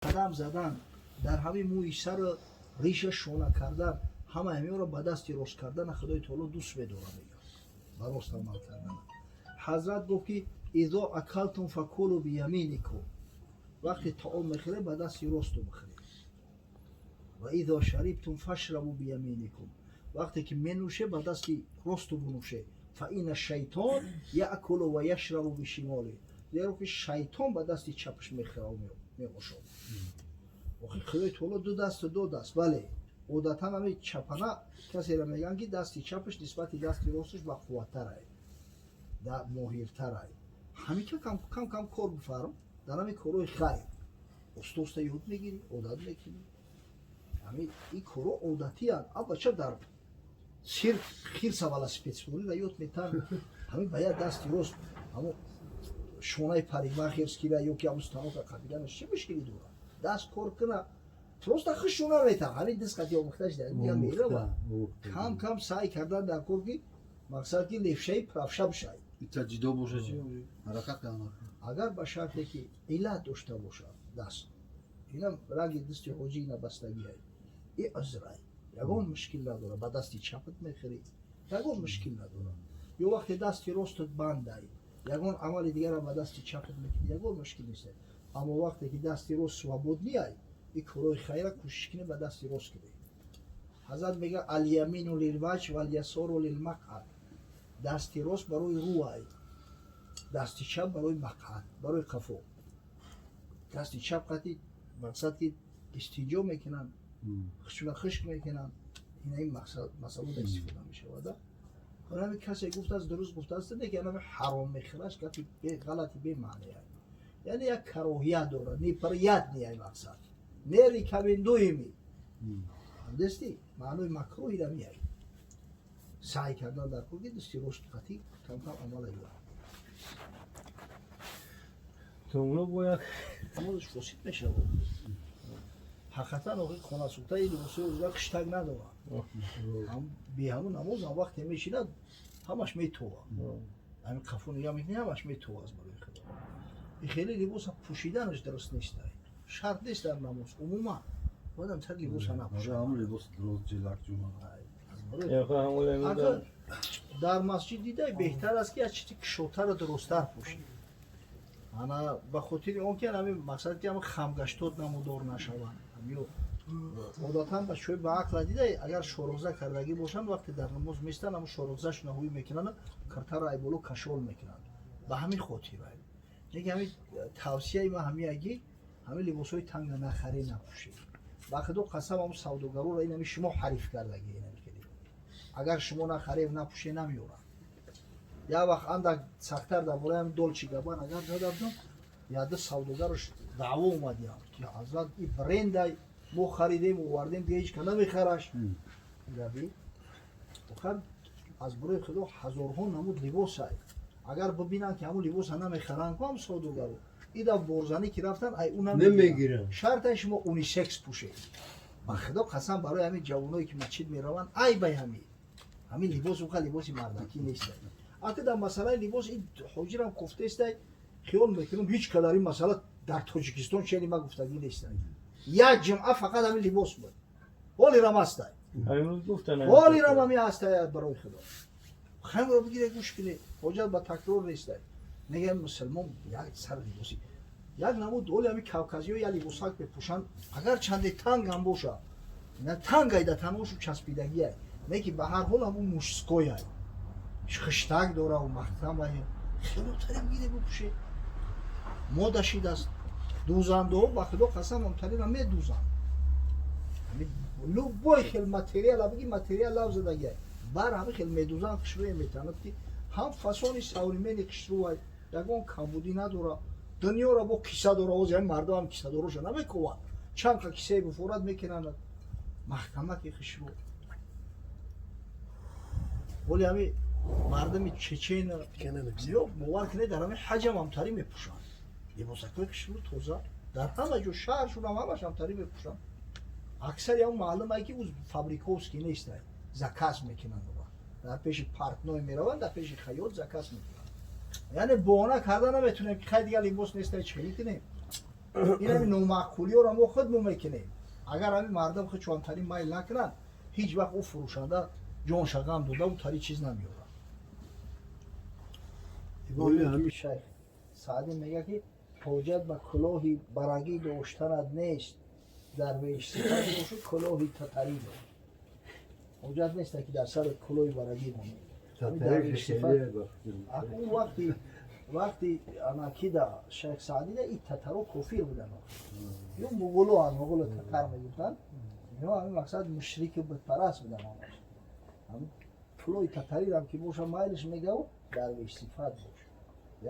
Қадам задан, дар ҳамин мӯи сару риша шона кардан, ҳама ҳаминро ба дасти рост кардана Худои Таоло дӯст медорад, мегӯяд, ба рост амал кардана. Ҳазрат гуфт, ки إذا أكلتم فكلوا بيمينكم, вақте таом мехӯред, ба дасти росту бихӯред, وإذا شربتم فاشربوا بيمينكم, вақте ки менӯше, ба дасти росту бинӯше, فإن الشيطان يأكل ويشرب بشماله, зеро ки шайтон ба дасти чапаш мехӯрав, меошод. Охи, Худои Таоло ду дасту додааст, вале одатан ҳами чапана касеро мегӯянд, ки дасти чапаш нисбати дасти росташ бақувваттарай, моҳиртарай. Ҳамин ка кам кам кор бифарм, дар ҳамин корҳои хайр оста оста ёд мегирӣ, одат мекунӣ. Ҳамин ин корҳо одатиянд. А бача дар сирк хирса велосипедсвориро ёд метан, ҳамин ба як дасти рост ҳамон шонаи парикмахерскира ё ки ҳамон станока қабиданаш чӣ мушкилӣ дорад? Даст кор куна, просто хушуна метан, ҳамин даст қати омӯхташ дига мерава. Кам кам саъй кардан дар кор, ки мақсад ки левшаи правша бишавад. Ита ҷидо боша, чи ҳаракат кардан. Агар ба шарте ки иллат дошта бошад даст, инам ранги дасти ҳоҷӣ, ина бастагиай, и узрай, ягон мушкил надорад. Ба дасти чапат мехӯрӣ, ягон мушкил надорад. Ё вақте дасти ростат бандай, ягон амали дигарам ба дасти чапат мекунӣ, ягон мушкил нест. Аммо вақте ки дасти рост свободный ай, и корҳои хайра кӯшиш кунӣ ба дасти рост кунӣ. Ҳазрат мега: اليمين للوجه واليسار للمقعد. Дасти рост барои рӯай, дасти чап барои мақъад, барои қафо. Дасти чап қати мақсад ки истинҷо мекунанд, хушуна хушк мекунанд, ина ин масъалода истифода мешавад. Ҳами касе гуфтааст, дуруст гуфтааст, не ки анами ҳаром мехӯраш гапи ғалати бемаъне, яъне як кароҳият дорад, неприятный ай мақсад, не рекомендуемый дести маънои макрӯҳира меяй. Саъй кардан дар кор, ки дасти рост қатӣ камкам амал аю. Тумло бояд. Намозаш фосид мешавад. Ҳақиқатан, охи, хонасӯхтаи либосҳои ӯзга хиштак надорад. Беҳамун намоз ҳам вақте мешинад, ҳамаш метова, ҳамин қафо нигаҳ мекунӣ, ҳамаш метова. Аз барои Худо, и хеле либоса пӯшиданаш дуруст нест, шарт нест дар намоз. Умуман бояд ҳамтар либоса напӯшад. Ҳамун либос дроз, ҷилак, ҷума. Агар дар масҷид дидай, беҳтар аст, ки аз чизи кушодтару дурусттар пӯшӣ. Ана ба хотири он ки ҳамин мақсад ки ҳамин хамгаштод намудор нашаванд. Ё одатан бачаҳои ба ақла дидай, агар шороза кардагӣ бошанд, вақте дар намоз местанд, ҳамн шорозашона ҳуй мекунанд, киртаро айболо кашол мекунанд. Ба ҳамин хотир неки ҳамин тавсияи ман ҳамия, ки ҳамин либосҳои танга нахарӣ, напӯшед. Ба Худо қасам, ҳамн савдогароро ин ҳами шумо ҳариф кардагӣ. Агар шумо нахарев, напӯше, намеёрад. Як вақт андак сахттар дар бораи ҳамин Долче Габбана гап зада будам, яда савдогарош даъво омадиям, ки ҳазрат, и брендай мо харидем, овардем, дига ҳеч ка намехараш. Габи охар, аз барои Худо, ҳазорҳо намуд либосай. Агар бибинанд, ки ҳамун либоса намехаранд, ку ҳам савдогаро ида борзанӣ ки рафтан, ай ӯ намегиранд. Шартай шумо унисекс пӯшед. Ба Худо қасам, барои ҳамин ҷавоное, ки масҷид мераванд, ай бай ҳамин либос уқа либоси мардакӣ нест. Аки дар масъалаи либос ин ҳоҷирам кофтестай, хиёл мекунам, ҳеҷ кадар ин масъала дар Тоҷикистон чени ма гуфтагӣ нестай. Як ҷумъа фақат ҳамин либос буд, ҳолирам ҳастай. Ҳолирам ҳами ҳастай. Барои Худо, хамро бигире, гӯш кунед, ҳоҷат ба такрор нестай. Мегӯям, мусулмон як сар либоси як намуд. Оли ҳами кавказиё як либосак мепӯшанд, агар чанде тангам боша, на тангай, да таношу часпидагиай, не ки ба ҳар ҳол ҳамун мужской ай, хиштак дора, маҳкамай, хелотаре бигире, бипӯше, мода шидааст. Дӯзандаҳо, ба Худо қасам, ҳамтарина медӯзанд. Любой хел материал биги, материал лав задагиай, бар ҳами хел медӯзанд, хушрӯе метанад, ки ҳам фасони современный хушрӯай, ягон камбудӣ надора. Дунёро бо киса дора. Ози ҳами мардум ҳам кисадороша намекувад, чанд қа кисаи буфорад, мекунанд маҳкамаки хушрӯ. Оли ҳами мардуми чечена ё, бовар кунед, дар ҳами ҳаҷам ҳамтарӣ мепӯшанд, либосакҳои хушрӯ, тоза. Дар ҳама ҷо, шаҳршунам, ҳамаш ҳамтарӣ мепӯшанд. Аксари ҳам маълумае, ки фабриковский нестай, заказ мекунанд, дар пеши портной мераванд, дар пеши хаёт заказ мекунанд. Яъне бона карда наметунем, ки хай, дигар либос нестай, чӣ хелӣ кунем? Ин ҳами номаъқулиёро мо худ мо мекунем. Агар ҳами мардум худ чонтари майл накунанд, ҳеҷ вақт ӯ фурӯшанда ҷонша ғам дода ӯ тари чиз намеёрад. Шайх Саъдӣ мегӯяд, ки ҳоҷат ба кулоҳи барагӣ доштанат нест, дарвеш сифат бошу, кулоҳи татарӣ дор. Ҳоҷат нест, ки дар сарат кулоҳи барагӣ монӣ. Ӯ вақти анакида шайх Саъдида и татаро кофир буданд, ё муғуло, муғуло татар мегуфтанд. Ино ҳамин мақсад мушрики бутпараст буданд. Ҳамаш кулоҳи татарирам ки боша, майлиш, мегав, дарвеш сифат бош,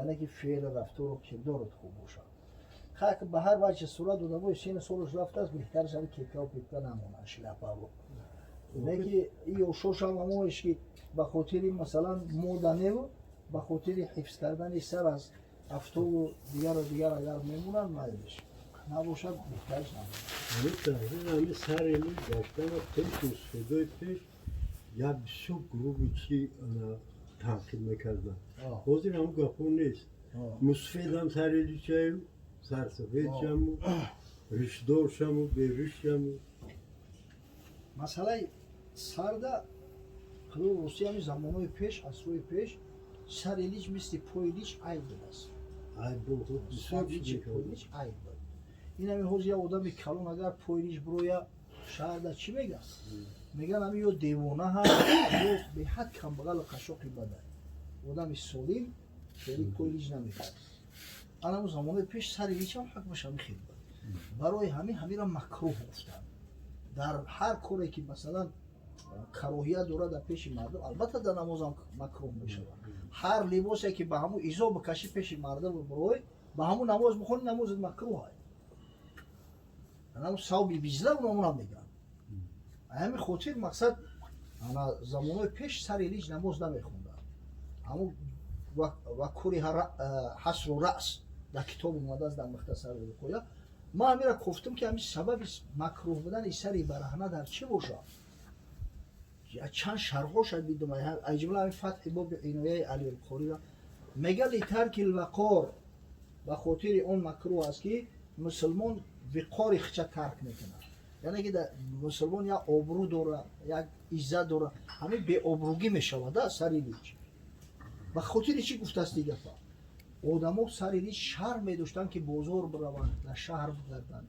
яъне ки феълу рафтору кирдорат хуб бошад. Хак ба ҳар ваҷҳи сурат одамои сину солаш рафтааст, беҳтараш ҳами кепкаву пепка намонанд, шляпаву. Не ки и ёшошам ҳамоеш ки ба хотири, масалан, мода неву ба хотири ҳифз кардани сар аз афтобу дигару дигар агар мемонанд, майлиш, набошад, беҳтараш намонад. Ҳами сари гаштана пеш, мусоҳибаи пеш як бисёр гурӯҳи чи танқид мекарданд. Ҳозир ҳамн гапҳо нест. Мусфедам сари личаю, сарсафедшаму, ришдоршаму, беришшаму. Масъалаи сарда худо рости, ҳами замонҳои пеш, асрҳои пеш сари лич мисли пои лич айб будааст. Пои лич айб буд. Ин ҳами ҳозир як одами калон агар пои лич бироя шаҳрда, чӣ мегӯяд? Мегӯянд, ҳами ё девона ҳаст, ё беҳад камбағалу қашоқи бадай. Одами солим хеле пои лич намекард. Ана замонои пеш сари личам ҳукмаш ҳами хел буд. Барои ҳамин ҳамира макрӯҳ гуфтанд. Дар ҳар коре ки, масалан, кароҳият дорад дар пеши мардум, албатта дар намозам макрӯҳ мешавад. Ҳар либосе ки ба ҳамун изо бикашӣ, пеши мардум бирой, ба ҳамун намоз бихонӣ, намозат макрӯҳ ай. Савби бизла унамунам мегӯянд. Ҳамин хотир мақсад, ана замонҳои пеш сари лич намоз намехонданд. Ҳамун ва куриҳа ҳасру раъс дар китоб омадааст, дар Мухтасар Виқоя. Ман ҳамира гуфтам, ки ҳамин сабаби макрӯҳ будани сари бараҳна дар чӣ бошад? Чанд шарҳоша дидум, аз ҷумла ҳамин Фатҳи боби Инояи Алиулқориро. Мега: литарки лвақор, ба хотири он макрӯҳ аст, ки мусулмон виқори хича тарк мекунад, яъне ки мусулмон як обрӯ дорад, як иззат дорад, ҳамин беобрӯгӣ мешавад сари лич. Ба хотири чӣ гуфтааст и гапа? Одамо сари лич шарм медоштанд, ки бозор бираванд, дар шаҳр бигарданд.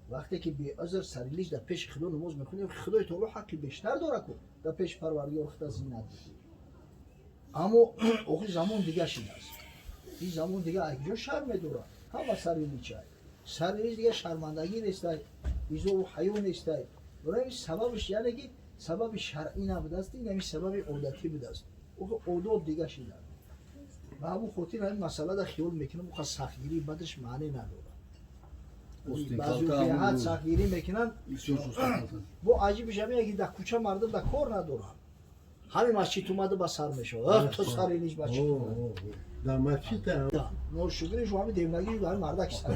Вақте ки беузр сари лич дар пеши Худо намоз мекунӣ, Худои таоло ҳаққи бештар дорад ку дар пеши Парвардигор худа зинат бидӣ. Аммо охир замон дига шидааст. Ин замон дига акҷо шарм медорад? Ҳама сари личай. Сари лич дига шармандагӣ нестай, изову ҳаё нестай. Барои ҳамин сабабиш, яъне ки сабаби шаръӣ набудааст, ин ҳамин сабаби одатӣ будааст. Охир одоб дига шидааст. Ба ҳамун хотир ҳамин масъалада хиёл мекунам, оха сахтгирӣ бадаш маъне надорад. Баъзе беҳад сахтгирӣ мекунанд. Бо аҷибиш ҳамин, ки дар кӯча мардум дар кор надоранд, ҳамин масҷид омада ба сар мешавад, то сари лич масҷид. Дар масҷид. Ношукри шу ҳамин девнагӣ, ҳамин мардаки сар,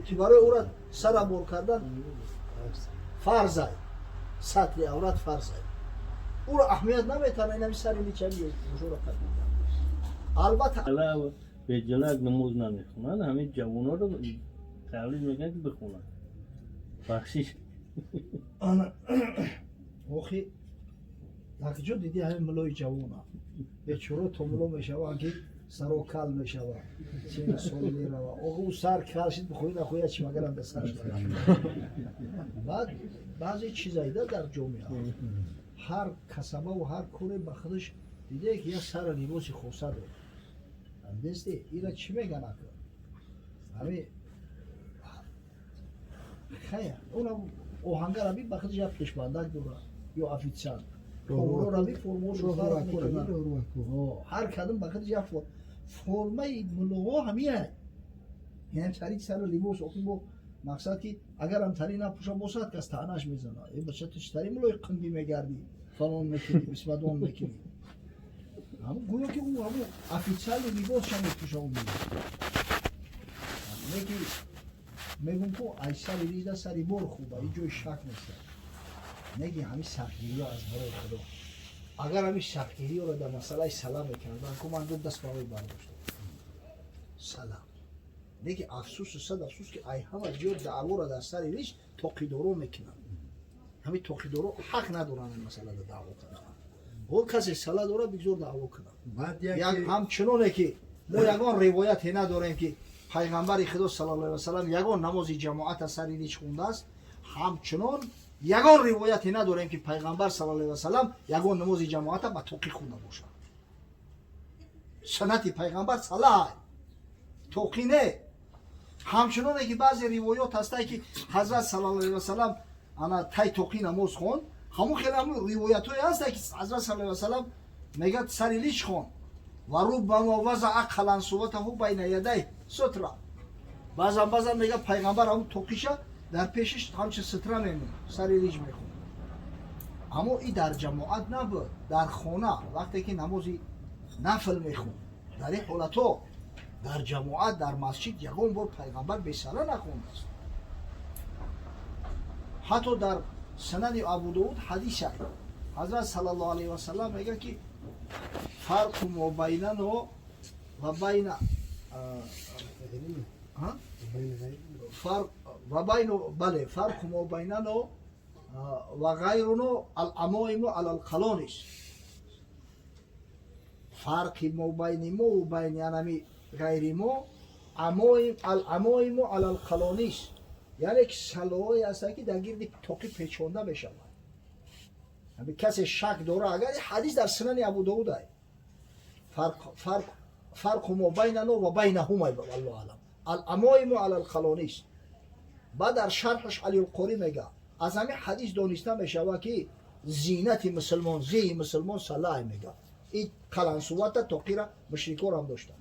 ки барои ӯра сара бор кардан фарзай, сатри аврат фарзай, ӯро аҳамият наметана. Ин ҳами сари личами мушора кард, албатта. Беҷалак намоз намехонад, ҳамин ҷавонҳоро таълим мекунад, ки бихонанд. Бахшиш. Ана охи якҷо диди, ҳамин мулои ҷавона бечоро то муло мешаванд, ки саро кал мешава, сину сол мерава. Охи ӯ сар кал шид, бихоҳӣ нахоҳӣ, чи магарам да сар шуда. Баъд баъзе чизайда дар ҷомеа ҳар касабаву ҳар коре ба худаш дидае, ки як сара либоси хоса дорад. Десте ира чӣ меган ака? Ҳами хая онам оҳангара би, ба худаш як пешбандак дорад, ё офитсиант формаро би, формаошо фарқ мекунад. Ҳар кадом ба худаш як формаи мулоҳо ҳамия, яъне тари сара либос. Охи бо мақсад ки агарам тари напӯша босад, кас таънаш мезанад: э бача, ту чӣ тари мулои қинди мегардӣ, фалон мекунӣ, бисмадон мекунӣ? Ҳамун гӯё ки ӯ ҳамун официали либосша мепӯша. Ӯ неки мегум ку, ай сари ризда сари бор хуба, ҳеҷ ҷои шак нест. Неки ҳамин сахтгириҳо аз барои Худо, агар ҳамин сахтгириҳоро дар масъалаи салам мекардан ку, ман ду даст барои бардоштам салам. Лекин афсусу сад афсус, ки ай ҳама зиёд даъворо дар сари лич тоқидоро мекунанд. Ҳамин тоқидоро ҳақ надоранд ин масъалада даъво кардан. О, касе сала дорад, бигзор даъво кунад. Баъд як яке ҳамчуноне ки мо ягон ривояте надорем, ки пайғамбари худо саллаллоҳу алайҳи васаллам ягон намози ҷамоата сари лич хондааст, ҳамчунон ягон ривояте надорем, ки пайғамбар саллаллоҳу алайҳи васаллам ягон намози ҷамоата ба тоқӣ хонда бошад. Суннати пайғамбар салай, тоқӣ не. Ҳамчуноне ки баъзе ривоёт ҳастае, ки ҳазрат саллаллоҳу алайҳи васаллам ана тай тоқӣ намоз хонд, ҳамон хеле ҳамун ривоятҳое ҳастае, ки ҳазрат саллаллоҳу алайҳи васаллам мегӯяд, сари лич хон. Ва руббама вазаа қалансуватаҳу байна ядай сутра. Баъзан баъзан мегӯяд, пайғамбар ҳамун тоқиша дар пешиш ҳамчун ситра мемонд, сари лич мехонд. Аммо и дар ҷамоат набуд, дар хона вақте ки намози нафл мехонд, дар ин ҳолатҳо. Дар ҷамоат, дар масҷид ягон бор пайғамбар бесала нахондааст. Ҳатто дар Сунани Абудовуд ҳадиса, ҳазрат саллаллоҳу алайҳи васаллам мегӯяд, ки фарқу мо байнано ва байна ҳа? Фарқ ва байну, бале, фарқу мо байнано ва ғайруно ал-амоиму алал-қалонис. Фарқи мо байни мо ва байни анами ғайри мо амоим, ал-амоиму алал-қалонис, яъне ки салоҳое ҳастанд, ки дар гирди тоқӣ печонда мешавад. Ҳамин касе шак дора агар, ин ҳадис дар Сунани Абудовуд ай. Фарқу мо байнано ва байнаҳум, валлоҳу аълам, ал-амоиму алал-қалонис. Баъд дар шарҳаш Алиулқорӣ мега, аз ҳамин ҳадис дониста мешавад, ки зинати мусулмон, зеи мусулмон салай. Мега, ин қалансувата, тоқира мушрикорам доштанд.